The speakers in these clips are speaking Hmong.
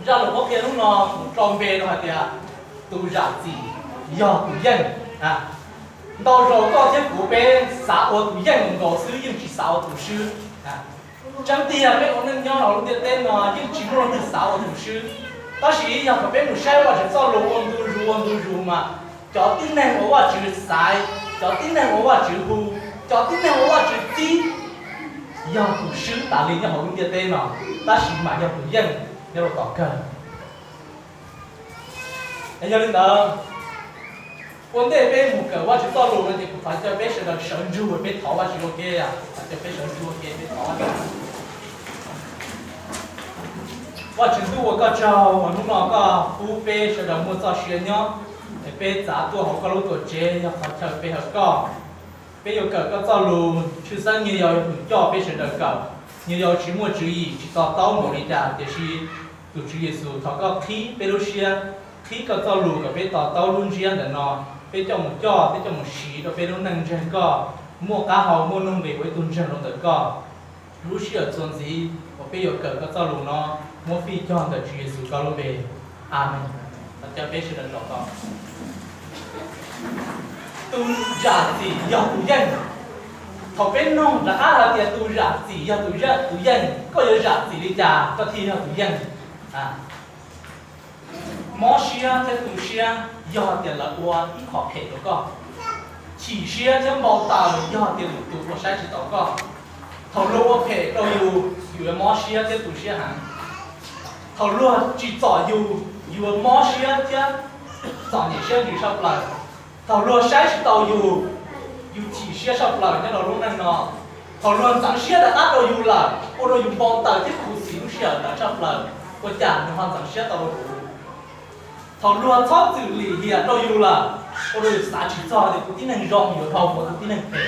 Zaj lus qhuab qhia hnub no kuv tso npe rau hais tias tus zam txim yog tus yeej. Ntau zaus koj thiab kuv peb xav ua tus yeej nkaus xwb, yeej tsis xav ua tus swb. Tseeb tiag peb ua neej nyob hauv lub ntiaj teb no yeej tsis muaj leej twg xav ua tus swb. Tab sis yog thaum peb mus saib Vajtswv txoj lus ua ntu zus ua ntu zus mas cov tib neeg uas Vajtswv xaiv, cov tib neeg uas Vajtswv hu, cov tib neeg uas Vajtswv txib yog tus swb tas li nyob hauv lub ntiaj teb no, tab sis mas yog tus yeej nyob rau tom kawg. Yog li ntawd, ua ntej peb mus kawm Vajtswv txoj lus no ces kuv thov caw peb sawv daws sawv ntsug, peb thov Vajtswv ua ke, thov caw peb sawv ntsug ua ke, peb thov Vajtswv. Vajtswv ntuj, ua koj tsaug uas hnub no koj pub peb sawv daws muaj txoj sia nyob, es peb txav tuaj hauv koj lub tuam tsev yog qhov chaw pe hawm koj. Peb yuav kawm koj txoj lus, tshwj xeeb nyuag yau yog tus coj peb sawv daws kawm. Nyuag yau tsis muaj tswv yim, tsis to taub npaum li cas, tiam sis tus Tswv Yexus, thov koj qhib peb lub siab, qhib koj txoj lus kom peb to taub lub ntsiab ntawm no, peb coj mus coj, peb coj mus siv rau peb lub neej ntseeg koj, muaj qab hau muaj nuj nqis ua ib tug ntseeg rau ntawm koj. Lub sij hawm txuas ntxiv uas peb yuav kawm koj txoj lus no, muab fij cog ntawm Tswv Yexus koj lub npe. Amees. Thov caw peb sawv daws zaum tos. Tus zam txim yog tus yeej. Thaum peb noog rov qab hais tias tus zam txim yog tus yeej, tus yeej, koj yuav zam txim li cas koj thiaj yog tus yeej? Mob siab thiab tu siab yog tias lawv ua ib qho phem rau koj. Chim siab thiab npau taws yog tias lwm tus ua saib tsis taus koj. Thaum luag ua phem rau yus, yus yuav mob siab thiab tu siab heev. Thaum luag tsis txom yus, yus yuav mob siab thiab txom nyem siab ntsws saj plaws. Thaum luag saib tsis taus yus, yus chim siab saj plaws nyob rau lub neej no. Thaum luag ntxeev siab rov qab rau yus lawm, ua rau yus npau taws thiab khuv xim lub sij hawm ntawd saj plaws, ua cas nws ho ntxeev siab tau rau kuv? Thaum luag txhob txwm lim hiam rau yus lawm, ua rau yus xav tsis txog tias tus tib neeg zoo yuav dhau mus ua tus tib neeg phem.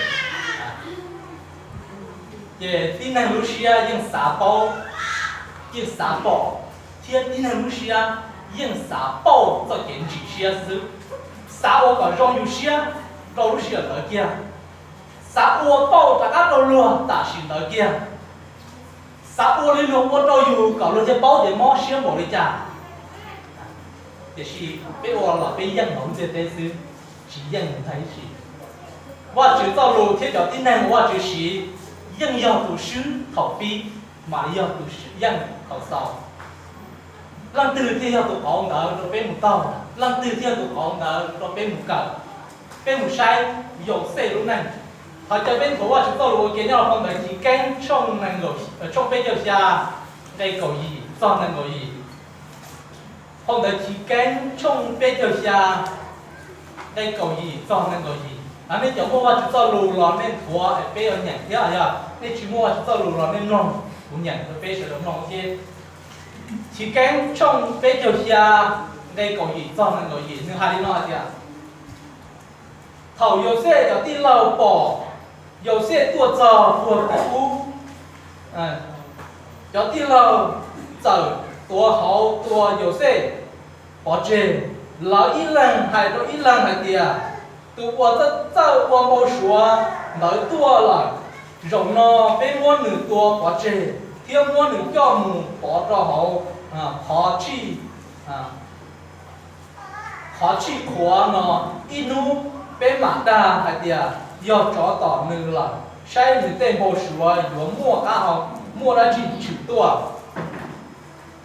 Ces tib neeg lub siab yeej xav paub, yeej xav pom, thiab tib neeg lub siab yeej xav pauj txoj kev ntsim siab xwb. Xav ua kom zoo yus siab rau lub sij hawm ntawd kiag, xav ua pauj rov qab rau luag tam sim ntawd kiag, xav ua li luag ua rau yus kom luag thiaj paub tias mob siab npaum li cas. Tiam sis peb ua los peb yeej hauv ntiaj teb xwb, tsis yeej ntag ib tsi. Vajtswv txoj lus thiab cov tib neeg uas Vajtswv siv yeej yog tus swb thaum pib, mam li yog tus yeej thaum xaus. Leej twg thiaj yog tus qauv ntawd rau peb mus taug? Leej twg thiaj yog tus qauv ntawd rau peb mus kawm? Peb mus saib Yauxej lub neej. Thov caw peb nthuav Vajtswv txoj lus ua ke nyob rau phau ntawv Chiv Keeb tshooj peb caug xya, nqe kaum yim txog nees nkaum yim. Phau ntawv Chiv Keeb tshooj peb caug xya, nqe kaum yim txog nees nkaum yim. Nej cov muaj Vajtswv txoj lus los nej nthuav es peb yuav nyeem thiab, yog nej tsis muaj Vajtswv txoj lus los nej mloog kuv nyeem rau peb sawv daws mloog ua ke. Chiv Keeb tshooj peb caug xya, nqe kaum yim txog nees nkaum yim, nws hais li no hais tias, thaum Yauxej cov tij laug pom Yauxej tuaj txog puag tim ub, cov tij laug txawm tuav hauv tua Yauxej pov tseg. Lawv ib leeg hais rau ib leeg hais tias, tus uas txawj ua npau suav ntawd tuaj lawm. Zaum no peb muab nws tua pov tseg thiab muab nws coj mus pov rau hauv qhov tshij, qhov tshij qhuav no. Ib hnub peb mam dag hais tias yog tsov tom nws lawm, saib nws tej npau suav yuav muaj qab hau, muaj dab tsi tshwm tuaj.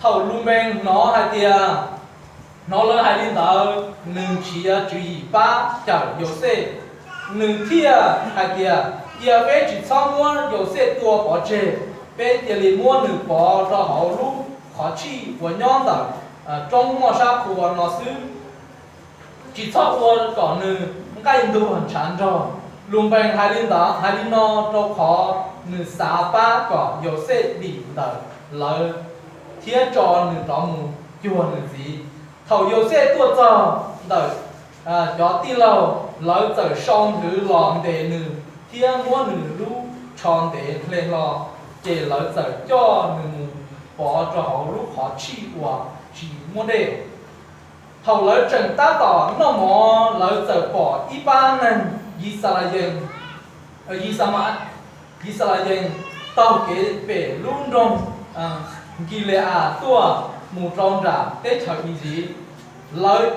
Thaum Lunpees hnov hais tias, hnov lawv hais li ntawd, nws nrhiav tswv yim pab cawm Yauxej. Nws thiaj hais tias, cia peb tsis txhob muab Yauxej tua pov tseg, peb cia li muab nws pov rau hauv lub qhov tshij uas nyob ntawm roob muaj sab qhua no xwb, tsis txhob ua kom nws nqaij ntuag ntshav nrog. Lunpees hais li ntawd, hais li no rau qhov nws xav pab kom Yauxej dim ntawm lawv thiab tso nws rov mus cuag nws txiv. Thaum Yauxej tuaj txog ntawm cov tij laug, lawv txawm sau nthwv los ntes nws thiab muab nws lub tsho ntev hle hlo, ces lawv txawm coj nws mus pov rau hauv lub qhov tshij uas tsis muaj dej. Thaum lawv tseem tab tom noj mov, lawv txawm pom ib pab neeg Yixalayees, Yixama, Yixalayees taug kev pem lub nroog Nkile-as tuaj. mus rau nram teb chaws Iziv. Lawv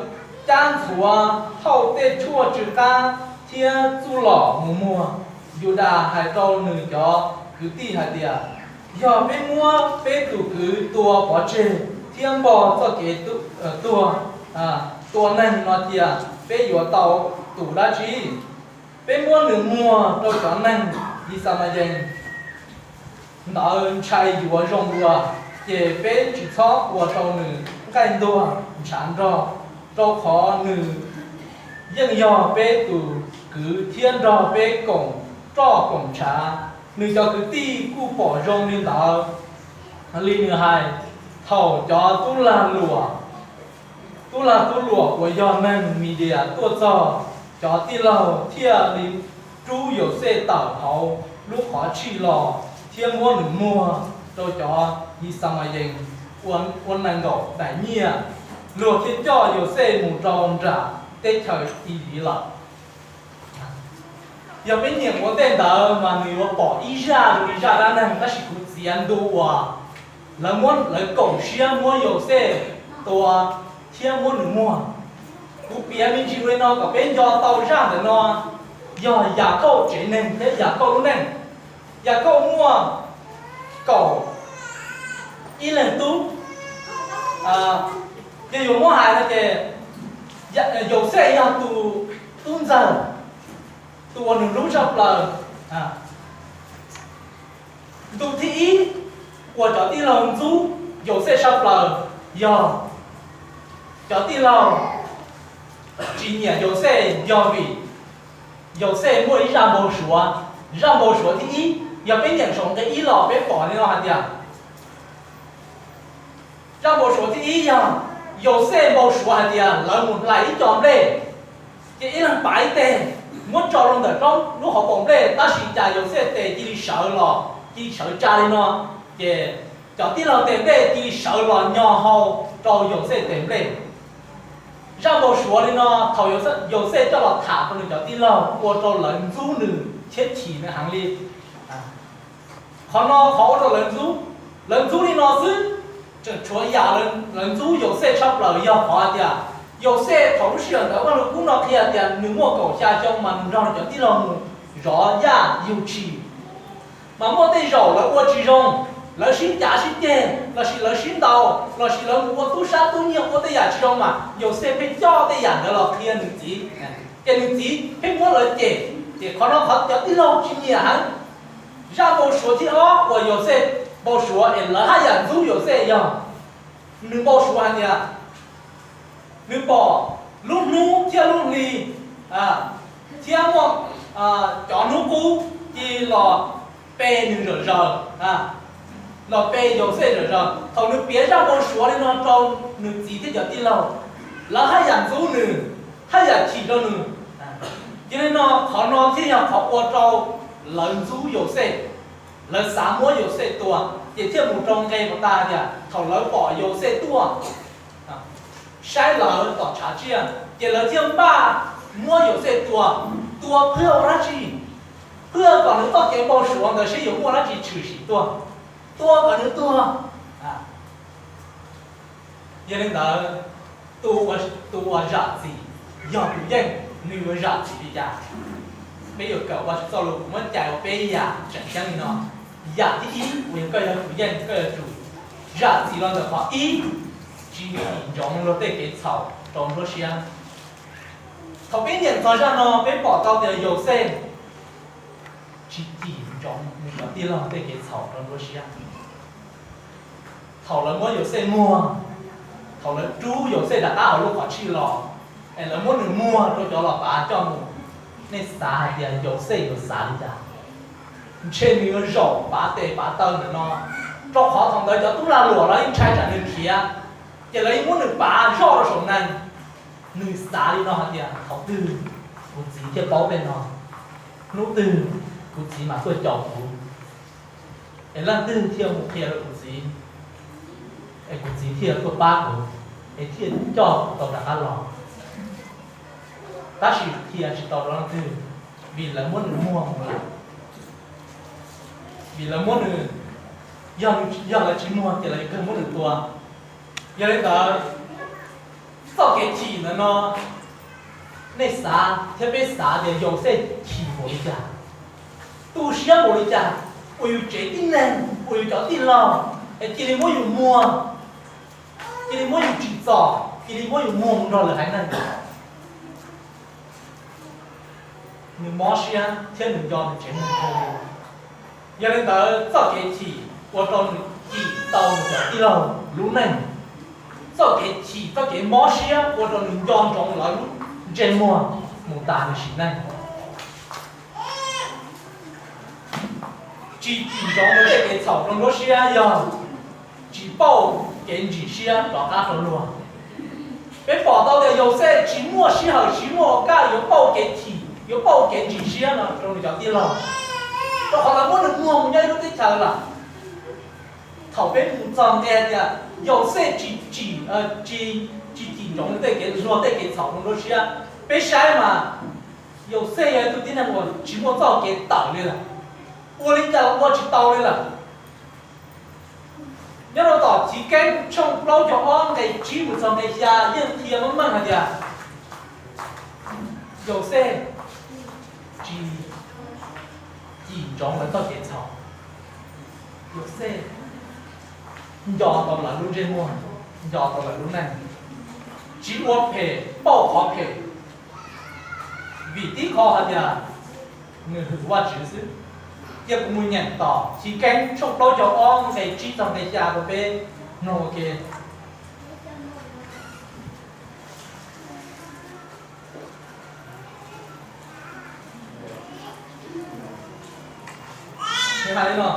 cab ntxhuav thauj tej tshuaj tsw qab thiab txuj lom mus muag. Yudas hais rau nws cov kwv tij hais tias, Yog peb muab peb tus kwv tua pov tseg thiab npog txoj kev tuag, tua neeg no cia, peb yuav tau tus dab tsi? Peb muab nws muag rau cov neeg Yixalayees ntawd ntshai yuav zoo dua, ces peb tsis txhob ua rau nws nqaij ntuag ntshav nrog, rau qhov nws yeej yog peb tus kwv thiab nrog peb koom roj koom ntshav. Nws cov kwv tij kuj pom zoo li ntawd li nws hais. Thaum cov tub lag luam, tub lag tub luam uas yog neeg Midias tuaj txog, cov tij laug thiaj li rub Yauxej tawm hauv lub qhov tshij los thiab muab nws muag rau cov Yixalayees ua nees nkaum daim nyiaj. Luag thiaj coj Yauxej mus rau nram teb chaws Iziv lawm. Yog peb nyiam ua ntej ntawd mas nws yuav pom ib zaj zoo li zaj dab neeg, tab sis kuv txiav ntu uas lawv muab, lawv koom siab muab Yauxej tua thiab muab nws muag. Kuv piav me ntsis li no kom peb nco tau zaj ntawm no, yog Yakhauj tsev neeg thiab Yakhauj lub neej. Yakhauj muaj kaum ib leeg tub, yog yuav muab hais no ces Yauxej yog tus tub ntxawg, tus uas nws hlub tshaj plaws. Ntu thib ib uas cov tij laug ntxub Yauxej tshaj plaws yog cov tij laug tsis nyiam Yauxej yog vim Yauxej muaj ib zaj npau suav. Zaj npau suav thib ib, yog peb nyeem saum nqe ib los peb pom li no hais tias, zaj npau suav thib ib yog Yauxej npau suav hais tias lawv mus hlais ib co nplej, ces ib leeg pav ib teg muab tso rau ntawm roob lub hauv paus nplej, tab sis cas Yauxej tes cia li sawv los, cia li sawv tsa li no, ces cov tij laug tes nplej cia li sawv los nyo hau rau Yauxej tes nplej. Zaj npau suav li no thaum Yauxej coj los tham rau nws cov tij laug ua rau lawv ntxub nws thiab chim nws heev li. Qhov no qhov ua rau lawv ntxub, lawv ntxub li no xwb, tseem tshuav yam lawv ntxub Yauxej tshaj plaws yog qhov hais tias Yauxej thaum lub sij hawm ntawd Vaj Lug Kub no qhia tias nws muaj kaum xya xyoo mas nws nrog nws cov tij laug mus zov yaj yug tshis, mas muaj tej zaum lawv ua tsis zoo, lawv sib cav sib ceg lossis lawv sib ntaus lossis lawv mus ua tub sab tub nyiag ua tej yam tsis zoo mas Yauxej pheej coj tej yam ntawd los qhia nws txiv, ces nws txiv pheej muab lawv cem. Ces qhov no qhov cov tij laug tsis nyiam heev. Zaj npau suav thib ob uas Yauxej npau suav es lawv haj yam ntxub Yauxej yog nws npau suav hais tias nws pom lub hnub thiab lub hli thiab muaj cov hnub qub cia li los pe nws zom zaws, los pe Yauxej zom zaws. Thaum nws piav zaj npau suav li no rau nws txiv thiab cov tij laug, lawv haj yam ntxub nws, haj yam chim rau nws. Yog li no qhov no thiaj yog qhov ua rau lawv ntxub Yauxej, lawv xav muab Yauxej tua, ces thiaj mus rau nqe pas tas tias thaum lawv pom Yauxej tuaj saib lawv tom tshav tsiaj, ces lawv thiaj npaj muab Yauxej tua. Tua phwj ua dab tsi? Phwj kom nws txoj kev npau suav ntawd seb yuav muaj dab tsi tshwm sim tuaj. Tua kom nws tuag. Yog li ntawd, tus uas zam txim yog tus yeej, nws yuav zam txim li cas? Peb yuav kawm Vajtswv txoj lus, kuv muab cais ua peb yam tseem ceeb li no. Yam thib ib uas yog koj yog tus yeej, koj yuav tsum zam txim los ntawm qhov ib, tsis cim ntsoov luag tej kev txhaum rau nruab siab. Thaum peb nyeem txog zaj no peb pom tau tias Yauxej tsis cim ntsoov nws cov tij laug tej kev txhaum rau nruab siab. Thaum lawv muab Yauxej muag, thaum lawv rub Yauxej rov qab hauv lub qhov tshij los, es lawv muab nws muag rau cov los pav coj mus, nej xav hais tias Yauxej yuav xav li cas? Ntshe nws yuav zaum pav tes pav taw ntawm no, rau qhov thaum ntawd cov tub lag luam los yeej ntshai tsam nws khiav, ces lawv yeej muab nws pav zoj rau saum nees. Nws xav li no hais tias, thaum twg kuv txiv thiaj paub tej no? Hnub twg kuv txiv mam tuaj caum kuv? Es leej twg thiaj mus qhia rau kuv txiv, es kuv txiv thiaj tuaj pab kuv, es thiaj coj kuv tau rov qab los? Tab sis qhia tsis tau rau leej twg, vim lawv muab nws muag mus lawm. Vim lawv muab nws, yog, yog lawv tsis muag ces lawv yuav kawg muab nws tua. Yog li ntawd, txoj kev chim ntawm no, nej xav thiab peb xav tias Yauxej chim npaum li cas, tu siab npaum li cas, ua yus tsev tib neeg, ua yus cov tij laug, es cia li muab yus muag, cia li muab yus tsim txom, cia li muab yus muag mus nrog lwm haiv neeg. Nws mob siab thiab nws nco nws tsev neeg kawg. Yog li ntawd, txoj kev chim ua rau nws chim tau nws cov tij laug lub neej. Txoj kev chim, txoj kev mob siab ua rau nws nco ntsoov lawv lub ntsej muag mus tas nws sim neej. Tsis chim ntsoov nws tej kev txhaum rau nruab siab yog tsis pauj kev ntsim siab rov qab rau luag. Peb pom tau tias Yauxej tsis muaj sij hawm, tsis muaj ua kaj yuav pauj kev chim, yuav pauj kev ntsim siab no rau nws cov tij laug, rau qhov lawv muab nws muag mus nyob ib lub teb chaws lawm. Thaum peb mus txog nqe tias Yauxej tsis chim, tsis, tsis chim ntsoov nws tej kev, luag tej kev txhaum rau nruab siab, peb saib mas Yauxej yog ib tug tib neeg uas tsis muaj txoj kev tawm li lawm. Ua li cas los ua tsis tau li lawm. Nyob rau tom Chiv Keeb tshooj plaub caug ob nqe tsib mus txog nqe xya yeej qhia meej meej hais tias Yauxej tsis chim ntsoov lawv txoj kev txhaum. Yauxej nco tau lawv lub ntsej muag, nco tau lawv lub neej, tsis ua phem pauj qhov phem, vim tib qho hais tias nws hwm Vajtswv xwb. Cia kuv mus nyeem tom Chiv Keeb tshooj plaub caug ob nqe tsib txog nqe xya rau peb mloog ua ke. Nws hais li no,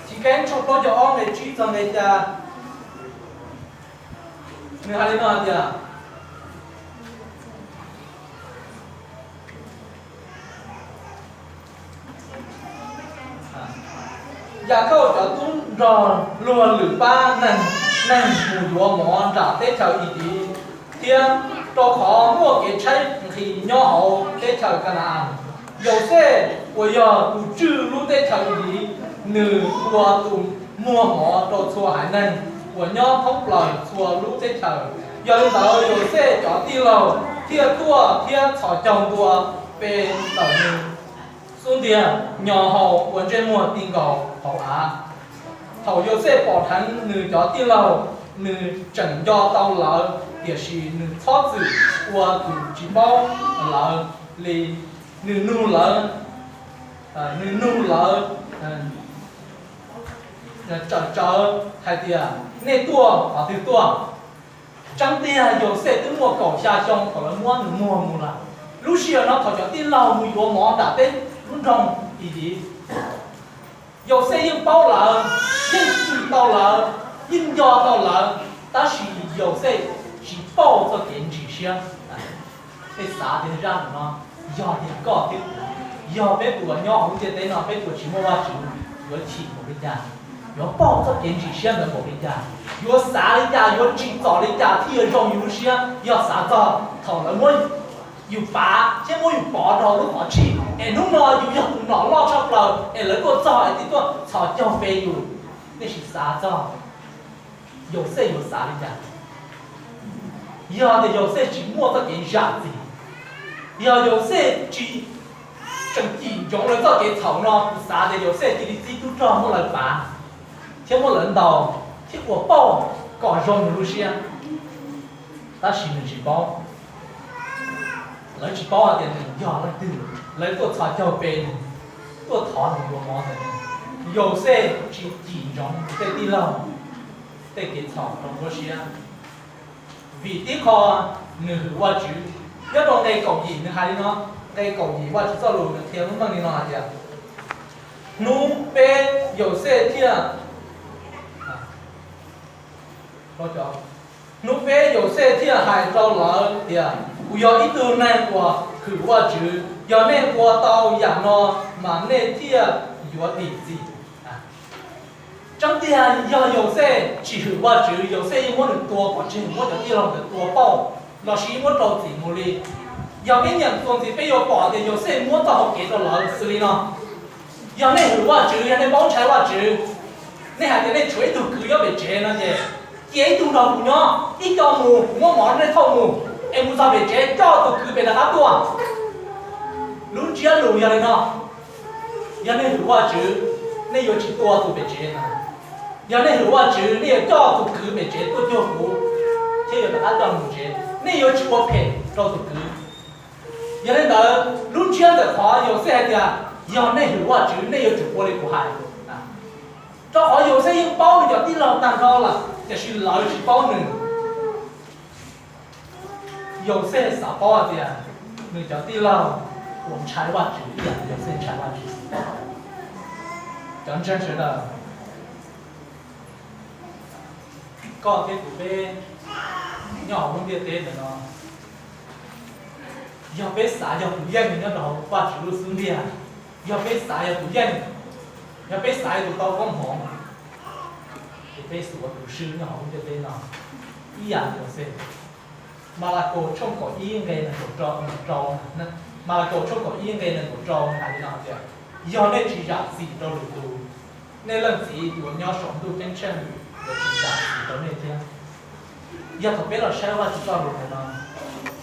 Chiv Keeb tshooj plaub caug ob nqe tsib txog nqe xya, nws hais li no hais tias, Yakhauj cov tub nrog luag lwm pab neeg, neeg mus yuav mov nram teb chaws Iziv, thiab rau qhov muaj kev tshaib nqhis nyob hauv teb chaws Ka na-as, Yauxej uas yog tus tswj lub teb chaws Iziv, nws ua tus muag mov rau txhua haiv neeg uas nyob thoob plaws txhua lub teb chaws. Yog li ntawd, Yauxej cov tij laug thiaj tuaj thiab txhos caug ntua pe ntawm nws xub ntiag, nyo hau ua ntsej muag ti nkaus hauv av. Thaum Yauxej pom dheev nws cov tij laug, nws tseem nco tau lawv, tiam sis nws txhob txwm ua tus tsis paub lawv li. Nws nug lawv, nws nug lawv tsawm tsawv hais tias, Nej tuaj qhov twg tuaj? Tseeb tiag, Yauxej twb muaj kaum xya xyoo thaum lawv muab nws muag mus lawm. Lub sij hawm no thaum cov tij laug mus yuav mov nram peb lub nroog Iziv, Yauxej yeej paub lawv, yeej txwm tau lawv, yeej nco tau lawv, tab sis Yauxej tsis pauj txoj kev ntsim siab. Peb xav tias zaj no yog tias koj thiab kuv, yog peb tus uas nyob hauv ntiaj teb no, peb tus uas tsis muaj Vajtswv, yuav chim npaum li cas, yuav pauj txoj kev ntsim siab ntawd npaum li cas, yuav xav li cas, yuav tsim txom li cas thiaj yuav zoo yus lub siab yog xav txog thaum lawv muab yus pav thiab muab yus pov rau lub qhov tshij, es hnub no yus yog tus nom loj tshaj plaws es lawv tuaj txog es tib tuaj txhos caug pe yus. Nej sim xav txog Yauxej yuav xav li cas? Yog tias Yauxej tsis muaj txoj kev zam txim, yog Yauxej tsis tseem cim ntsoov lawv txoj kev txhaum no, kuv xav tias Yauxej cia li txib tub rog muab lawv pav thiab muab lawv ntaus thiab ua pauj kom zoo nws lub siab. Tab sis nws tsis paub, lawv tsis paub hais tias nws yog leej twg, lawv tuaj txhos caug pe nws, tuaj thov nws yuav mov ntawm nws. Yauxej tsis cim ntsoov tej tij laug tej kev txhaum rau nruab siab, vim tib qho nws hwm Vajtswv. Nyob rau nqe kaum yim nws hais li no, nqe kaum yim Vajtswv txoj lus nws qhia meej meej li no hais tias, hnub peb Yauxej thiaj Hnub peb Yauxej thiaj hais rau lawv tias, Kuv yog ib tug neeg uas hwm Vajtswv. Yog nej ua tau yam no, mas nej thiaj yuav dim txim. Tseeb tiag, yog Yauxej tsis hwm Vajtswv, Yauxej yeej muab nws tua pov tseg, muab cov tij laug ntawd tua pauj, lossis yeej muab rau txim mus li. Yog peb nyeem txuas ntxiv, peb yuav pom tias Yauxej muab txoj hau kev rau lawv xws li no: Yog nej hwm Vajtswv, yog nej paub ntshai Vajtswv, nej hais tias nej tshuav ib tug kwv nyob pem tsev no ces Cia ib tug nrog kuv nyob, ib co mus, kuv muab mov rau nej thauj mus, es mus txog pem tsev coj tus kwv pem rov qab tuaj. Lub ntsiab lus yog li no: yog nej hwm Vajtswv, nej yuav tsis tua tus pem tsev no. Yog nej hwm Vajtswv, nej yuav coj tus kwv pem tsev tuaj cuag kuv, thiab yuav rov qab coj mus tsev. Nej yuav tsis ua phem rau tus kwv. Yog li ntawd, lub ntsiab ntawm qhov Yauxej hais tias, yog nej hwm Vajtswv, nej yuav tsum ua li kuv hais. Rau qhov Yauxej yeej paub nws cov tij laug tag nrho lawm, tiam sis lawv tsis paub nws. Yauxej xav paub hais tias nws cov tij laug puas ntshai Vajtswv ib yam li Yauxej ntshai Vajtswv. Cov ntseeg sawv daws, koj thiab kuv peb nyob hauv lub ntiaj teb ntawm no, yog peb xav yog tus yeej nyob rau hauv Vajtswv lub xub ntiag, yog peb xav yog tus yeej, yog peb xav yog tus tau koob hmoov, ces peb xav ua tus swb nyob hauv lub ntiaj teb no ib yam li Yauxej. Malakaus tshooj kaum ib nqe nees nkaum rau, Malakaus tshooj kaum ib nqe nees nkaum rau hais li no tias, yog nej tsis zam txim rau lwm tus, nej Leej Txiv tus uas nyob saum ntuj ceeb tsheej yuav tsis zam txim rau nej thiab. Yog thaum peb los saib Vajtswv txoj lus ntawm no,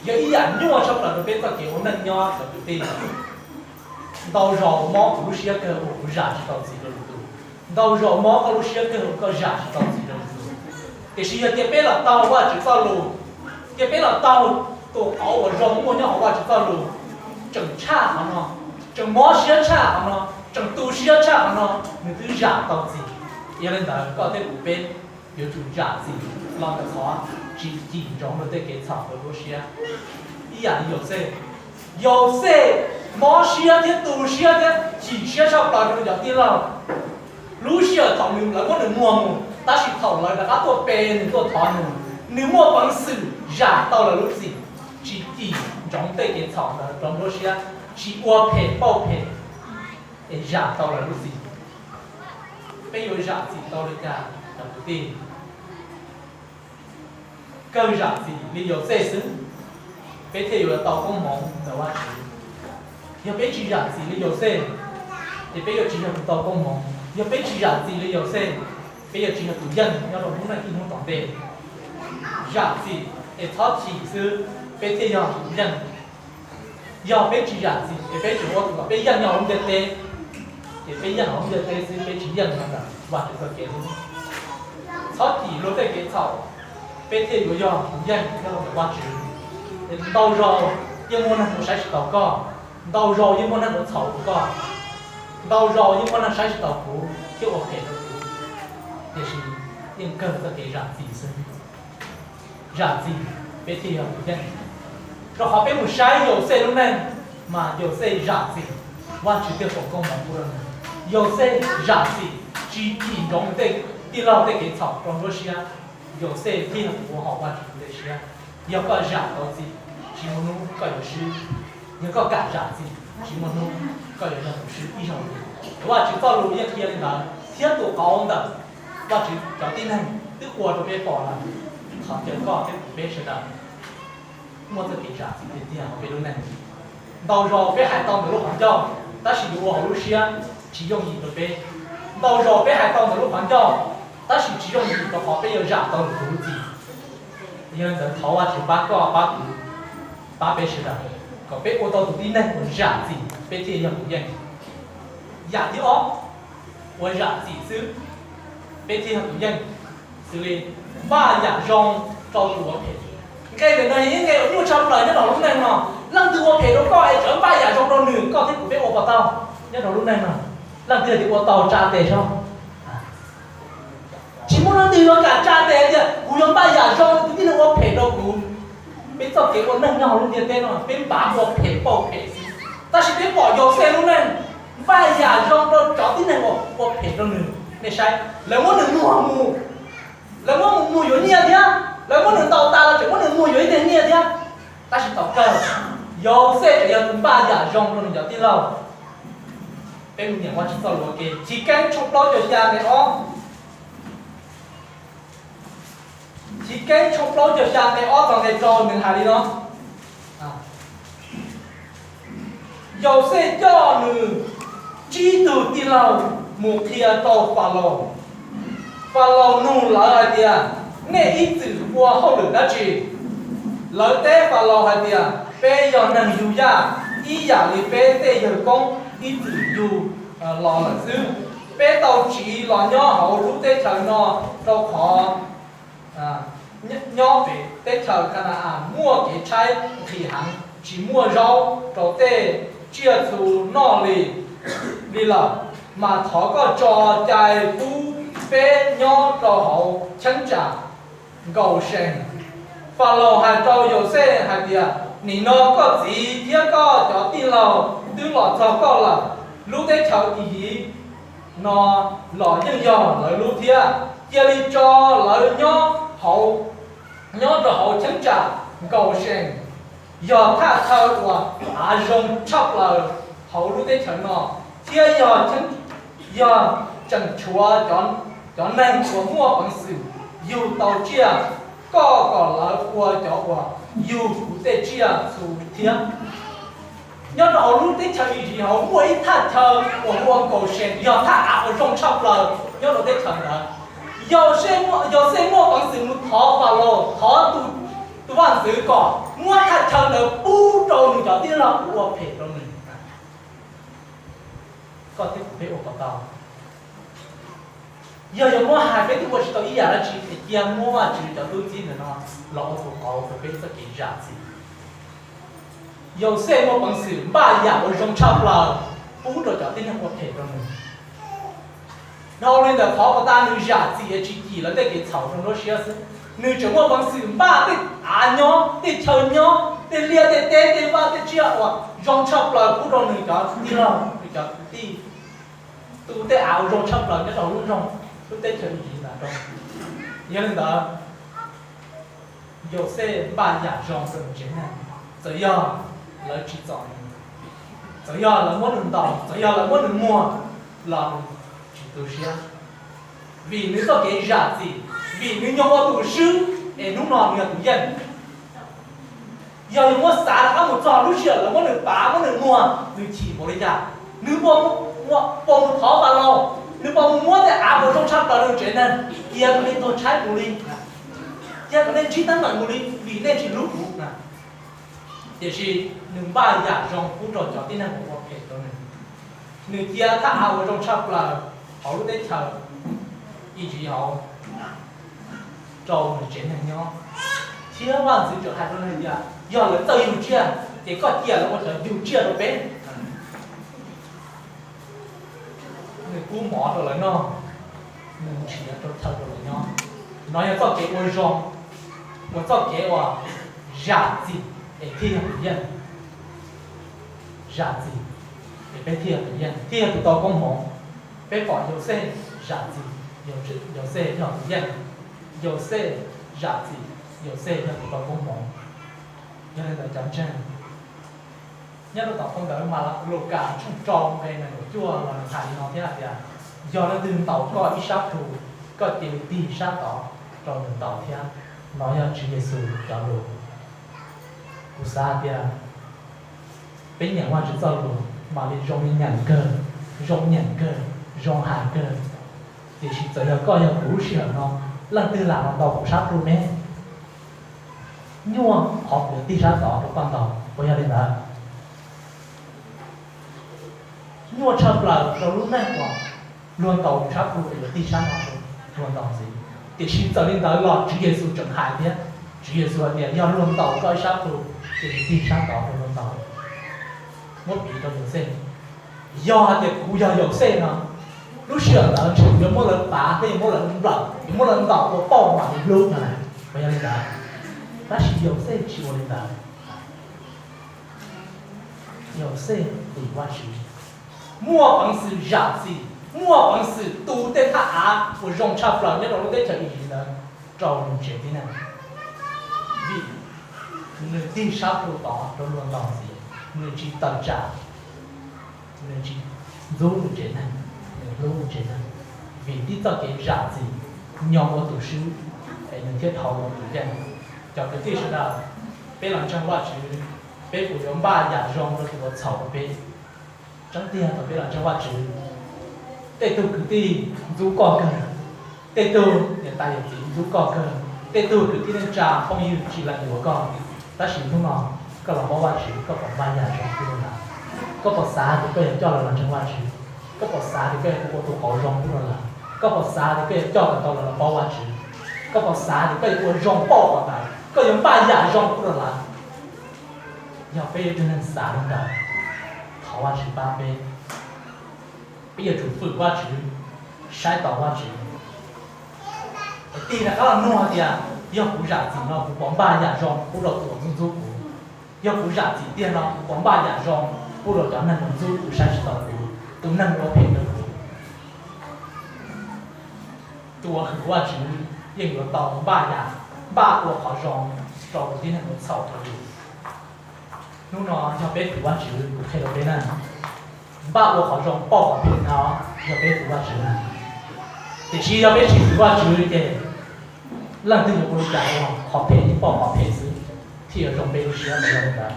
yog ib yam nyuaj tshaj plaws rau peb txoj kev ua neej nyob cov kwv tij. Ntau zaus mob kuv lub siab kawg uas kuv zam tsis tau txim rau lwm tus. Ntau zaus mob koj lub siab kawg uas koj zam tsis tau txim rau lwm tus. Tiam sis yog cia peb los taug Vajtswv txoj lus, cia peb los taug tus qauv uas zoo muaj nyob hauv Vajtswv txoj lus, tseem tshaj qhov no, tseem mob siab tshaj qhov no, tseem tu siab tshaj qhov no, nws twb zam tau txim. Yog li ntawd koj thiab kuv peb yuav tsum zam txim los ntawm qhov tsis cim ntsoov luag tej kev txhaum rau lub siab. Ib yam li Yauxej, Yauxej mob siab thiab tu siab thiab chim siab tshaj plaws rau nws cov tij laug. Lub sij hawm thaum nws, lawv muab nws muag mus, tab sis thaum lawv rov qab tuaj pe nws, tuaj thov nws, nws muaj peev xwm zam tau lawv lub txim, tsis cim ntsoov tej kev txhaum ntawd rau nruab siab, tsis ua phem pauj phem, es zam tau lawv lub txim. Peb yuav zam txim tau li cas cov kwv tij? Kawg zam txim li Yauxej xwb, peb thiaj yuav tau koob hmoov ntawm Vajtswv. Yog peb tsis zam txim li Yauxej, ces peb yuav tsis yog tus tau koob hmoov. Yog peb tsis zam txim li Yauxej, peb yuav tsis yog tus yeej nyob rau hnub neej ib hnub tom ntej. Zam txim es txhob chim xwb, peb thiaj yog tus yeej. Yog peb tsis zam txim ces peb tseem ua tus kom peb yeej nyob hauv lub ntiaj teb, ces peb yeej hauv lub ntiaj teb xwb, peb tsis yeej nyob ntawm Vajtswv txoj kev hlub. Txhob chim luag tej kev txhaum, peb thiaj yuav yog tus yeej nyob rau ntawm Vajtswv. Ntau zaus yeej muaj neeg mus saib tsis taus koj, ntau zaus yeej muaj neeg mus txhaum rau koj, ntau zaus yeej muaj neeg saib tsis taus kuv thiab ua phem rau kuv, tiam sis yeej kawg txoj kev zam txim xwb. Zam txim, peb thiaj yog tus yeej. Rau qhov peb mus saib Yauxej lub neej, mas Yauxej zam txim, Vajtswv thiaj foom koob hmoov pub rau nws. Yauxej zam txim, tsis chim ntsoov nws tej tij laug tej kev txhaum rau nruab siab, Yauxej thiaj yog tus ua haum Vajtswv lub siab. Yog koj zam tau txim, tsis muaj hnub koj yuav swb. Yog koj kam zam txim, tsis muaj hnub koj yuav yog tus swb ib zaug li. Vajtswv txoj lus yeej qhia li ntawd, thiab tus qauv ntawm Vajtswv cov tib neeg twb ua rau peb pom lawm. Thov caw koj thiab kuv peb sawv daws muaj txoj kev zam txim tiag tiag hauv peb lub neej. Ntau zaus peb hais tau ntawm lub qhov ncauj, tab sis yuav ua hauv lub siab tsis yooj yim rau peb. Ntau zaus peb hais tau ntawm lub qhov ncauj, tab sis tsis yooj yim rau qhov peb yuav zam tau lwm tus lub txim. Yog li ntawd thov Vajtswv pab koj pab kuv, pab peb sawv daws, kom peb ua tau tus tib neeg uas zam txim, peb thiaj yog tus yeej. Yam thib ob, ua zam txim xwb, peb thiaj yog tus yeej, xws li npaj yam zoo rau tus ua phem. Nqe ntawm no yog ib nqe uas nyuaj tshaj plaws nyob rau lub neej no. Leej twg ua phem rau koj es tseem npaj yam zoo rau nws, koj thiab kuv peb ua puas tau nyob rau lub neej no? Leej twg tias ua tau tsa tes saib. Tsis muaj leej twg yuav kam tsa tes tias kuv yuav npaj yam zoo rau tus tib neeg ua phem rau kuv. Peb txoj kev ua neej nyob hauv lub ntiaj teb no peb npaj ua phem pauj phem xwb. Tab sis peb pom Yauxej lub neej, npaj yam zoo rau cov tib neeg uas ua phem rau nws. Nej saib, lawv muab nws muag mus, lawv muab mus muag yuav nyiaj thiab, lawv muab nws ntaus tas los tseem muab nws muag yuav ib teg nyiaj thiab. Tab sis thaum kawg, Yauxej tseem yog tus npaj yam zoo rau nws cov tij laug. Peb mus nyeem Vajtswv txoj lus ua ke, Chiv Keeb tshooj plaub caug xya nqe ob. Chiv Keeb tshooj plaub caug xya nqe ob txog nqe rau nws hais li no: Yauxej coj nws tsib tug tij laug mus qhia rau Falaus. Falaus nug lawv hais tias, Nej ib txwm ua hauj lwm dab tsi? Lawv teb Falaus hais tias, Peb yog neeg yug yaj ib yam li peb tej yawg koob ib txwm yug los lawm xwb. Peb tau tsiv los nyob hauv lub teb chaws no rau qhov nyob pem teb chaws Ka na-as muaj kev tshaib nqhis heev, tsis muaj zaub rau tej tsiaj txhu noj li li lawm, mas thov koj tso cai pub peb nyob rau hauv cheeb tsam nkaus sees. Falaus hais rau Yauxej hais tias, Nim no koj txiv thiab koj cov tij laug twb los txog koj lawm. Lub teb chaws Iziv no los yeej yog lawv lub thiab. Cia li tso lawv nyob hauv, nyob rau hauv cheeb tsam nkaus sees. Yog thaj chaw uas av zoo tshaj plaws hauv lub teb chaws no, thiab yog, yog tseem tshuav cov neeg uas muaj peev xwm yug tau tsiaj, koj kom lawv ua cov uas yug kuv tej tsiaj txhu thiab. Nyob rau hauv lub teb chaws Iziv hauv muaj ib thaj chaw uas hu ua nkaus sees, yog thaj av uas zoo tshaj plaws nyob rau teb chaws ntawd. Yauxej muaj peev xwm mus thov Falaus, thov tus vaj ntxwv kom muab thaj chaw ntawd pub rau nws cov tij laug ua phem rau nws. Koj thiab kuv peb ua puas tau? Yog yuav muab hais peb twb ua tsis tau ib yam dab tsi es cia muab Vajtswv cov tub txib ntawm no los ua tus qauv rau peb txoj kev zam txim. Yauxej muaj peev xwm npaj yam uas zoo tshaj plaws pub rau cov tib neeg ua phem rau nws. Dhau li ntawd qhov uas tas nws zam txim es tsis cim lawv tej kev txhaum rau nruab siab xwb, nws tseem muaj peev xwm npaj tej av nyob, tej chaw nyob, tej liaj tej teb, tej vaj tej tsiaj uas zoo tshaj plaws pub rau nws cov tij laug, nws cov kwv tij, tu tej av uas zoo tshaj plaws nyob rau lub nroog, lub teb chaws Iziv ntawd rau. Yog li ntawd, Yauxej npaj yam zoo rau nws tsev neeg, txawm yog lawv tsim txom nws, txawm yog lawv muab nws ntaus, txawm yog lawv muab nws muag los nws tsis tu siab, vim nws txoj kev zam txim, vim nws nyob ua tus swb es hnub no nws yog tus yeej. Yog yus muab xav rov qab mus txog lub sij hawm lawv muab nws pav muab nws muag, nws chim npaum li cas, nws puas mus thov Falaus, nws puas mus muab tej av uas zoo tshaj plaws rau nws tsev neeg, cia kom nej tuag tshaib mus li, cia kom nej ntsib teeb meem mus li vim nej tsis hlub kuv na. Tiam sis nws npaj yam zoo pub rau cov tib neeg uas ua phem rau nws. Nws cia thaj av uas zoo tshaj plaws hauv lub teb chaws Iziv hauv rau nws tsev neeg nyob, thiab vaj ntxwv tseem hais rau nws tias yog lawv txawj yug tsiaj ces koj cia lawv ua cov yug tsiaj rau peb. Nws kub mov rau lawv noj, nws nrhiav rau chaw rau lawv nyob. No yog txoj kev ua zoo, ua txoj kev uas zam txim es thiaj yog tus yeej. Zam txim es peb thiaj yog tus yeej, thiaj yog tus tau koob hmoov. Peb pom Yauxej zam txim, Yauxej yog tus yeej. Yauxej zam txim, Yauxej yog tus tau koob hmoov. Yog li ntawd cov ntseeg, nyob rau tom phau ntawv Mas Lukas tshooj rau nqe nees nkaum cuaj los nws hais li no thiab hais tias, yog leej twg ntaus koj ib sab plhu, koj cia li tig sab tod rau nws ntaus thiab. No yog Tswv Yexus cov lus. Kuv xav hais tias peb nyeem Vajtswv txoj lus mam li zoo li nyeem kawg, zoo nyeem kawg, zoo hais kawg. Tiam sis txawm yog koj yog kuv lub sij hawm no, leej twg lam los ntaus kuv sab plhu me, nyuaj qhov kuv yuav tig sab tod rau koj ntaus, puas yog li ntawd? Nyuaj tshaj plaws rau lub neej uas luag ntaus kuv sab plhu es yuav tig sab no rau luag ntaus ntxiv. Tiam sis txawm li ntawd los Tswv Yexus tseem hais thiab. Tswv Yexus hais tias yog luag ntaus koj ib sab plhu, ces tig sab tod rau luag ntaus. Muab piv rau Yauxej, yog hais tias kuv yog Yauxej no, lub sij hawm ntawd ntshe kuv yuav muab lawv pav thiab yuav muab lawv nplawm, yuav muab lawv ntaus ua pauj mam li hlub no, puas yog li ntawd? Tab sis Yauxej tsis ua li ntawd. Yauxej dim Vajtswv, muaj peev xwm zam txim, muaj peev xwm tu tej thaj av uas zoo tshaj plaws nyob rau lub teb chaws Iziv ntawd rau nws tsev tib neeg. Vim nws tig sab plhu tod rau luag ntaus ntxiv, nws tsis tawm tsam, nws tsis ntxub nws tsev neeg, nws hlub nws tsev neeg. Vim tib txoj kev zam txim, nyob ua tus swb, es nws thiaj dhau los tus yeej. Cov kwv tij sawv daws, peb los ntseeg Vajtswv, peb puas yuav npaj yam zoo rau tus uas txhaum rau peb? Tseeb tiag thaum peb los ntseeg Vajtswv, tej tug kwv tij ntxub koj kawg, tej tug niam tais yawm txiv ntxub koj kawg, Tej tug kwv tij neej tsa phooj ywg tsis lees yuav koj, tab sis hnub no koj los paub Vajtswv, koj puas npaj yam zoo pub rau lawv? Koj puas xav tias koj yuav coj lawv los ntseeg Vajtswv? Koj puas xav tias koj yuav ua tus qauv zoo pub rau lawv? Koj puas xav tias koj yuav coj kom tau lawv los paub Vajtswv? Koj puas xav tias koj yuav ua zoo pauj qhov ntawd, koj yuav npaj yam zoo pub rau lawv? Yog peb yog ib tug neeg xav li ntawd, thov Vajtswv pab peb. Peb yuav tsum fwm Vajtswv, saib taus Vajtswv. Tig rov qab los nug hais tias, yog kuv zam txim no kuv puas npaj yam zoo pub rau tus uas ntxub ntxub kuv? Yog kuv zam txim tiag no kuv puas npaj yam zoo pub rau cov neeg uas ntxub kuv, saib tsis taus kuv, tus neeg ua phem rau kuv? Tus uas hwm Vajtswv yeej yuav tau npaj yam, npaj ua qhov zoo rau tus tib neeg uas txhaum rau yus. Hnub no yog peb fwm Vajtswv, kuv qhia rau peb na, npaj ua qhov zoo pauj qhov phem no yog peb fwm Vajtswv na. Tiam sis yog peb tsis fwm Vajtswv ces leej twg yuav ua li cas los qhov phem yeej pauj qhov phem xwb, thiaj yuav zoo peb lub siab ntawd.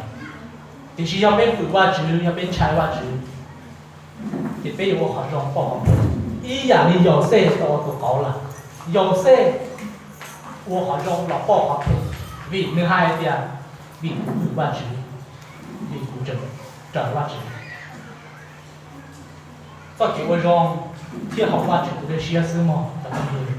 Tiam sis yog peb fwm Vajtswv, yog peb ntshai Vajtswv, ces peb yuav ua qhov zoo pauj qhov phem. Ib yam li Yauxej tau ua tus qauv lawm, Yauxej ua qhov zoo los pauj qhov phem, vim nws hais tias, vim kuv fwm Vajtswv, vim kuv tseem raws Vajtswv. Txoj kev ua zoo thiaj haum Vajtswv tus dej siab xwb mog cov phooj ywg.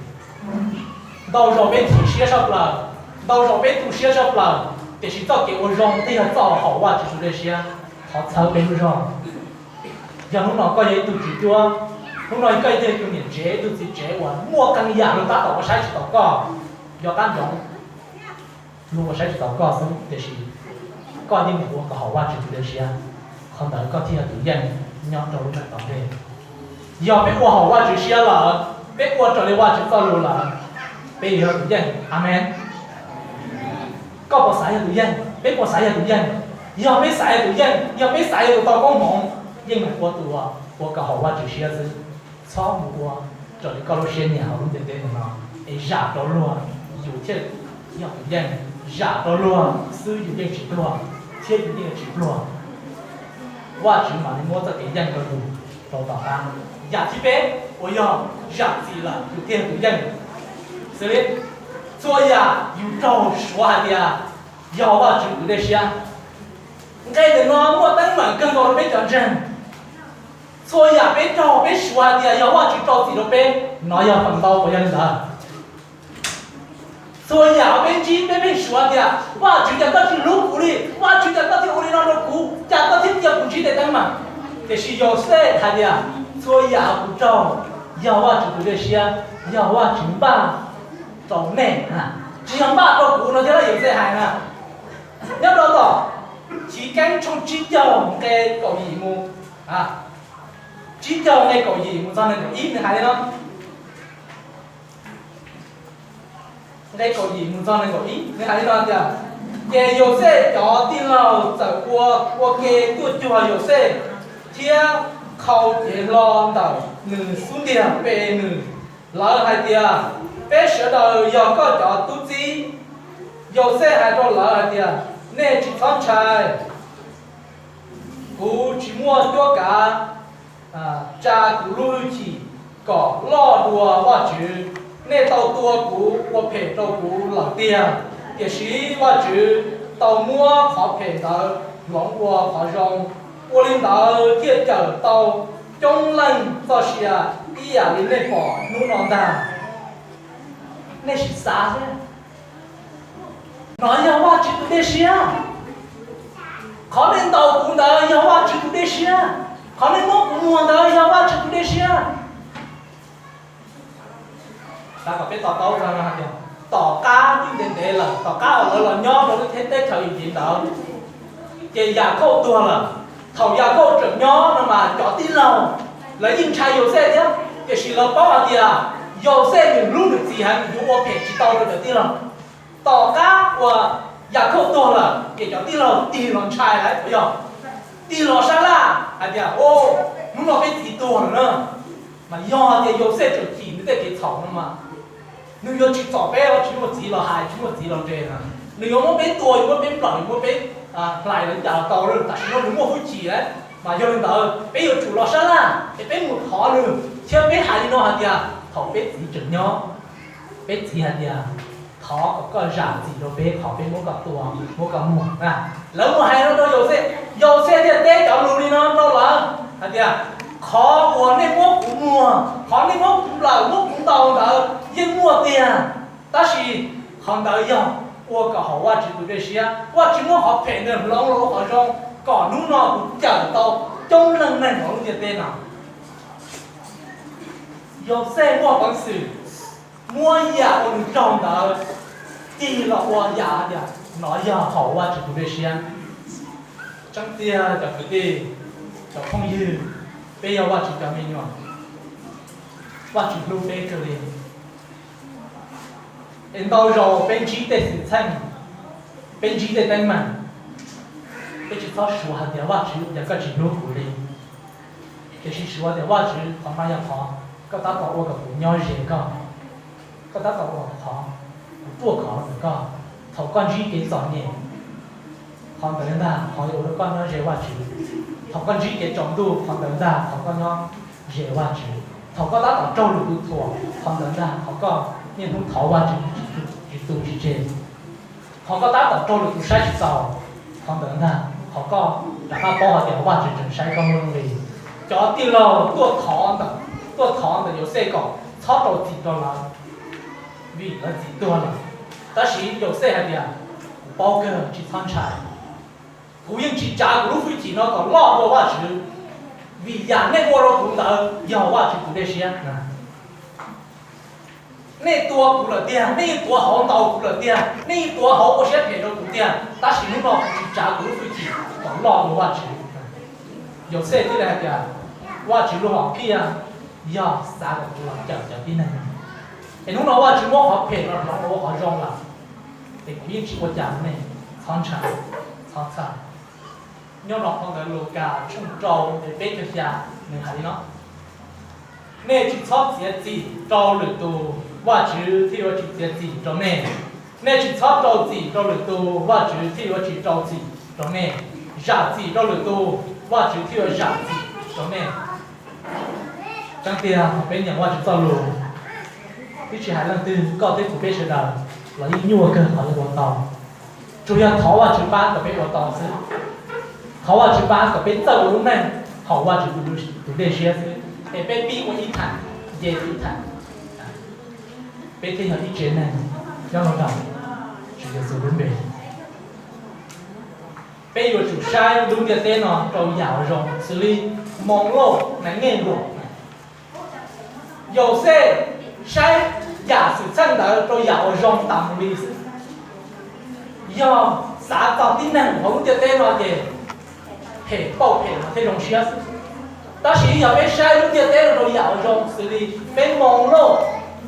Ntau zaus peb chim siab saj plaws, ntau zaus peb tu siab saj plaws, tiam sis txoj kev ua zoo thiaj yog txoj haum Vajtswv tus dej siab. Thov txhawb peb lub zog. Yog hnub no koj yog ib tug tswv cuab, hnub no koj yog ib tug niam tsev, ib tug txiv tsev uas muaj qee yam luag tab tom ua saib tsis taus koj, yog qab ntsoov luag ua saib tsis taus koj xwb, tiam sis koj yeej ua kom haum Vajtswv tus dej siab, qhov ntawd koj thiaj yog tus yeej nyob rau lub neej tom ntej. Yog peb ua haum Vajtswv siab lawm, peb ua raws li Vajtswv txoj lus lawm, peb yuav yog tus yeej. Amees. Koj puas xav yog tus yeej? Peb puas xav yog tus yeej? Yog peb xav yog tus yeej, yog peb xav yog tus tau koob hmoov, yeej meem ua tus uas ua kom haum Vajtswv siab xwb. Txhob mus ua raws li koj lub siab nyiam hauv lub ntiaj teb no, es zam rau luag, yus thiaj yog tus yeej. Zam rau luag xwb yus yeej tsis pluag, thiab yus yeej tsis pluag. Vajtswv mam li muab txoj kev yeej rau yus rau tom qab. Yam thib peb uas yog zam txim lawm yus thiaj yog tus yeej. Xws li txhua yam yus raug suav hais tias yog Vajtswv tus dej siab. Nqe ntawm no muaj teeb meem kawg nkaus rau peb cov ntseeg. Txhua yam peb raug peb suav hais tias yog Vajtswv rau txim rau peb, no yog feem ntau puas yog li ntawd? Txhua yam peb ntsib peb pheej suav tias, Vajtswv, cas koj tsis hlub kuv li? Vajtswv, cas koj thiaj ua li no rau kuv? Cas koj thiaj cia kuv ntsib tej teeb meem? Tiam sis Yauxej hais tias, txhua yam kuv raug yog Vajtswv tus dej siab, yog Vajtswv npaj rau nej. Tsis yog npaj rau kuv no thiab, Yauxej hais na. Nyob rau tom Chiv Keeb tshooj tsib caug nqe kaum yim mus, tsib caug nqe kaum yim mus txog nees nkaum ib nws hais li no. Nqe kaum yim mus txog nees nkaum ib nws hais li no tias, ces Yauxej cov tij laug txawm ua ua ke tuaj cuag Yauxej thiab qhau cev hlo ntawm nws xub ntiag pe nws. Lawv hais tias, peb sawv daws yog koj cov tub txib. Yauxej hais rau lawv hais tias, nej tsis txhob ntshai. Kuv tsis muaj cuab kav tsa kuv lub hwj chim kom loj dua Vajtswv. Nej tau tua kuv ua phem rau kuv lawm tiag, tiam sis Vajtswv tau muab qhov phem ntawd hloov ua qhov zoo. Ua li ntawd thiaj cawm tau coob leej txoj sia ib yam li nej pom hnub no ntag. Nej sim xav seb, nov yog Vajtswv tus dej siab. Qhov nej ntaus kuv ntawd yog Vajtswv tus dej siab. Qhov nej muab kuv muag ntawd yog Vajtswv tus dej siab. Xav kom peb to taub no, tom qab twb ntev ntev lawm, tom qab uas lawv los nyob rau lub teb chaws Iziv ntawd, ces Yakhauj tuag lawm. Thaum Yakhauj tseem nyob no mas cov tij laug lawv yeej ntshai Yauxej thiab, tiam sis lawv paub hais tias Yauxej nws hlub nws txiv heev, yuav ua phem tsis tau rau cov tij laug. Tom qab uas Yakhauj tuag lawm ces cov tij laug tig los ntshai lawm, yog tig los sab laj hais tias, o, hnub no peb txiv tuag lawm na. Mas yog tias Yauxej tseem chim nws tej kev txhaum no mas, nws yuav tsis txom peb, tsis muaj txiv los hais, tsis muaj txiv los nres na. Nws yuav muab peb tua, yuav muab peb nplawm, yuav muab peb hlais los cas los tau, tam sim no nws muaj hwj chim lawm. Mas yog li ntawd peb yuav tsum los sab laj es peb mus thov nws thiab peb hais li no hais tias, thaum peb txiv tseem nyob, peb txiv hais tias, thov kom koj zam txim rau peb qhov peb muab koj tua, muab koj muag na. Lawv mus hais no rau Yauxej, Yauxej thiaj teb cov lus li no rau lawv hais tias, qhov uas nej muab kuv muag, qhov nej muab kuv nplawm muab kuv ntaus ntawd yeej muaj tiag, tab sis qhov ntawd yog ua kom haum Vajtswv tus dej siab. Vajtswv muab qhov phem ntawd hloov los ua qhov zoo, kom hnub no kuv cawm tau coob leej neeg hauv lub ntiaj teb no. Yauxej muaj peev xwm muab yam uas nws raug ntawd cig los ua yam tias no yog haum Vajtswv tus dej siab. Tseeb tiag cov kwv tij, cov phooj ywg, peb yog Vajtswv cov me nyuam, Vajtswv hlub peb kawg li. Es ntau zaus peb ntsib tej xwm txheej, peb ntsib tej teeb meem, peb tsis txhob suav hais tias Vajtswv, yog koj tsis hlub kuv li, tiam sis suav tias Vajtswv, qhov no yog qhov koj tab tom ua kom kuv nyob ze koj, koj tab tom ua qhov kuv ruaj khov ntawm koj. Thaum koj ntsib kev txom nyem, qhov ntawd ntag qhov yuav ua rau koj nyob ze Vajtswv. Thaum koj ntsib kev tsaus ntuj, qhov ntawd ntag qhov koj nyob ze Vajtswv. Thaum koj tab tom raug lwm tus thuam, qhov ntawd ntag qhov koj niaj hnub thov Vajtswv tsis tu tsis tseg. Qhov koj tab tom raug lwm tus saib tsis taus, qhov ntawd ntag qhov koj rov qab paub hais tias Vajtswv tseem saib koj muaj nuj nqis. Cov tij laug tuaj thov ntawm, tuaj thov ntawm Yauxej kom txhob rau txim rau lawv, vim lawv txim tuag lawm. Tab sis Yauxej hais tias, kuv paub kawg, tsis txhob ntshai. Kuv yeej tsis tsav kuv lub hwj chim no kom loj dua Vajtswv, vim yam nej ua rau kuv ntawd yog Vajtswv tus dej siab. Nej tua kuv lawm tiag, nej yeej tuav hauv ntaus kuv lawm tiag, nej yeej tuav hauv ua siab phem rau kuv tiag, tab sis hnub no kuv tsis tsav kuv lub hwj chim kom loj dua Vajtswv. Yauxej thiaj li hais tias, Vajtswv lub hom phiaj yog xav kom kuv los cawm cov tib neeg no, es hnub no Vajtswv muab qhov phem no hloov los ua qhov zoo lawm, es kuv yeej tsis ua cas rau nej, txhob ntshai, txhob txhawj. Nyob rau phau ntawv Lukas tshooj rau nqe peb caug xya, nws hais li no: Nej tsis txhob txiav txim rau lwm tus, Vajtswv thiaj yuav tsis txiav txim rau nej. Nej tsis txhob rau txim rau lwm tus, Vajtswv thiaj yuav tsis rau txim rau nej. Zam txim rau lwm tus, Vajtswv thiaj yuav zam txim rau nej. Tseeb tiag thaum peb nyeem Vajtswv txoj lus, twb tsis hais leej twg, koj thiab kuv peb sawv daws los yeej nyuaj kawg qhov yuav ua tau. Tsuas yog thov Vajtswv pab kom peb ua tau xwb. Thov Vajtswv pab kom peb txawj ua lub neej haum Vajtswv tus dej siab xwb, es peb pib ua ib tham, nce ib tham, peb thiaj yog ib tsev neeg nyob rau ntawm Tswv Yexus lub npe. Peb yuav tsum saib lub ntiaj teb no rau yam uas zoo, xws li Moos Lauj, Nais Nyeej Luam, Yauxej saib yam xwm txheej ntawd rau yam uas zoo tas mus li xwb. Yog xav txog tib neeg hauv lub ntiaj teb no ces phem pauj phem mas thiaj zoo siab xwb. Tab sis yog peb saib lub ntiaj teb no rau yam uas zoo, xws li peb Moos Lauj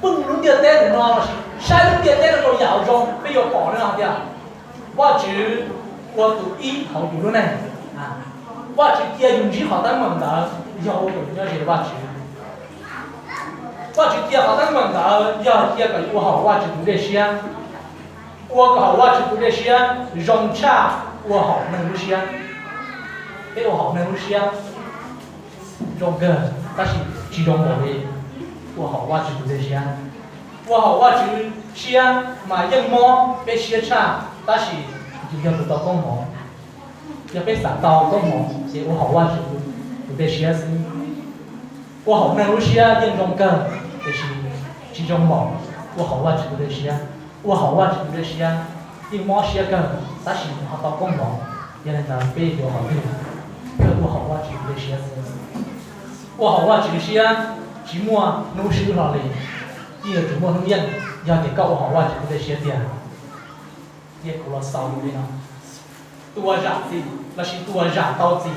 pheej lub ntiaj teb no los sis saib lub ntiaj teb no rau yam uas zoo, peb yuav pom no hais tias Vajtswv ua tus ib hauv yus lub neej. Vajtswv cia yus ntsib qhov teeb meem ntawd yog ua kom yus nyob ze Vajtswv. Vajtswv cia qhov teeb meem ntawd yog cia kom yus ua haum Vajtswv tus dej siab. Ua kom haum Vajtswv tus dej siab zoo tshaj ua haum neeg lub siab. Peb ua haum neeg lub siab zoo kawg, tab sis tsis zoo npaum li ua haum Vajtswv tus dej siab. Ua haum Vajtswv siab mas yeej mob peb siab tshaj, tab sis yus yog tus tau koob hmoov. Yog peb xav tau koob hmoov ces ua haum Vajtswv tus dej siab xwb. Ua haum neeg lub siab yeej zoo kawg, tiam sis tsis zoo npaum ua haum Vajtswv tus dej siab. Ua haum Vajtswv tus dej siab yeej mob siab kawg, tab sis nws ho tau koob hmoov. Yog li ntawd peb yuav qhov twg? Kawg ua haum Vajtswv tus dej siab xwb. Ua haum Vajtswv siab tsis muaj hnub swb hlo li, yeej yuav tsum muaj hnub yeej. Yog tias koj ua haum Vajtswv tus dej siab tiag, cia kuv los xaus li no: tus uas zam txim lossis tus uas zam tau txim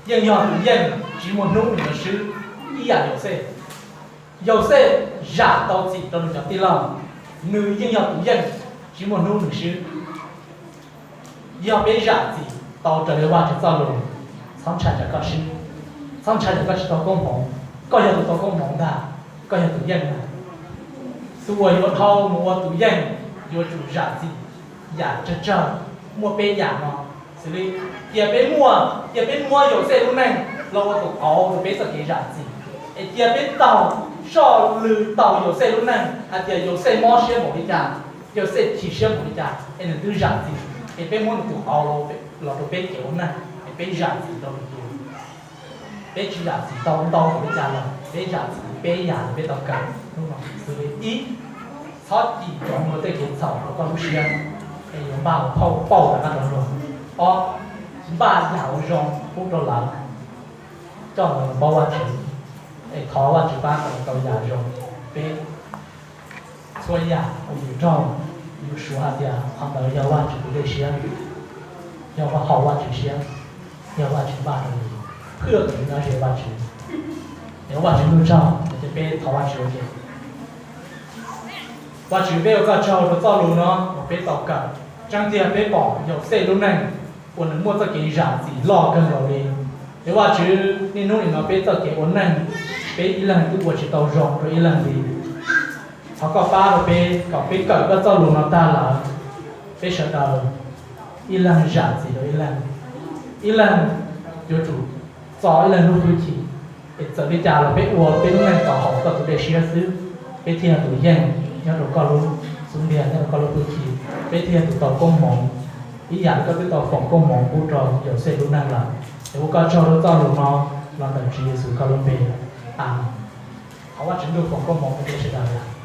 yeej yog tus yeej, tsis muaj hnub nws yuav swb. Ib yam Yauxej, Yauxej zam tau txim rau nws cov tij laug, nws yeej yog tus yeej, tsis muaj hnub nws swb. Yog peb zam txim tau raws li Vajtswv txoj lus, txhob ntshai tsam koj swb, txhob ntshai tsam koj tsis tau koob hmoov. Koj yog tus tau koob hmoov ntag, koj yog tus yeej ntag. Tus uas yuav dhau mus ua tus yeej yuav tsum zam txim yam tsawg tsawg. Muaj peb yam no, xws li cia peb muab, cia peb muab Yauxej lub neej los ua tus qauv rau peb txoj kev zam txim, es cia peb taug soj lw taug Yauxej lub neej hais tias Yauxej mob siab npaum li cas, Yauxej chim siab npaum li cas es nws twb zam txim, es peb muab nws tus qauv los rau peb kev ua neej es peb zam txim rau nws tus. Peb tsis zam txim tau ntau npaum li cas los peb zam txim peb yam li peb tau kawm xws li ib, txhob cim rau luag tej kev txhaum rau koj lub siab, es yuav npaj ua phauj pauj rov qab rau luag. Ob, npaj yam ua zoo pub rau lawv, coj lawv los paub Vajtswv, es thov Vajtswv pab kom tau yam zoo. Peb, txhua yam uas yus raug, yus suav hais tias qhov ntawd yog Vajtswv tus dej siab, yog haum Vajtswv siab, yog Vajtswv npaj rau yus, phwj tus nyob ze Vajtswv, es Vajtswv lub tsaug ces peb thov Vajtswv ua ke. Vajtswv, peb ua koj tsaug rau txoj lus no uas peb tau kawm. Tseeb tiag peb pom Yauxej lub neej uas nws muaj txoj kev zam txim loj kawg nkaus li. Es Vajtswv, niaj hnub nim no peb txoj kev ua neej, peb ib leeg twb ua tsis tau zoo rau ib leeg li. Thov koj pab rau peb kom peb kawm koj txoj lus no tag lawm, peb sawv daws ib leeg zam txim rau ib leeg, ib leeg yuav tsum txo ib leeg lub hwj chim, es txawm li cas los peb ua peb lub neej tau haum koj tus dej siab xwb, peb thiaj yog tus yeej nyob rau koj lub xub ntiag, nyob rau koj lub hwj chim, peb thiaj yog tus tau koob hmoov ib yam li koj twb tau foom koob hmoov pub rau Yauxej lub neej lawm. Es ua koj tsaug rau txoj lus no los ntawm Tswv Yexus koj lub npe, amees. Thov Vajtswv ntuj foom koob hmoov rau peb sawv daws.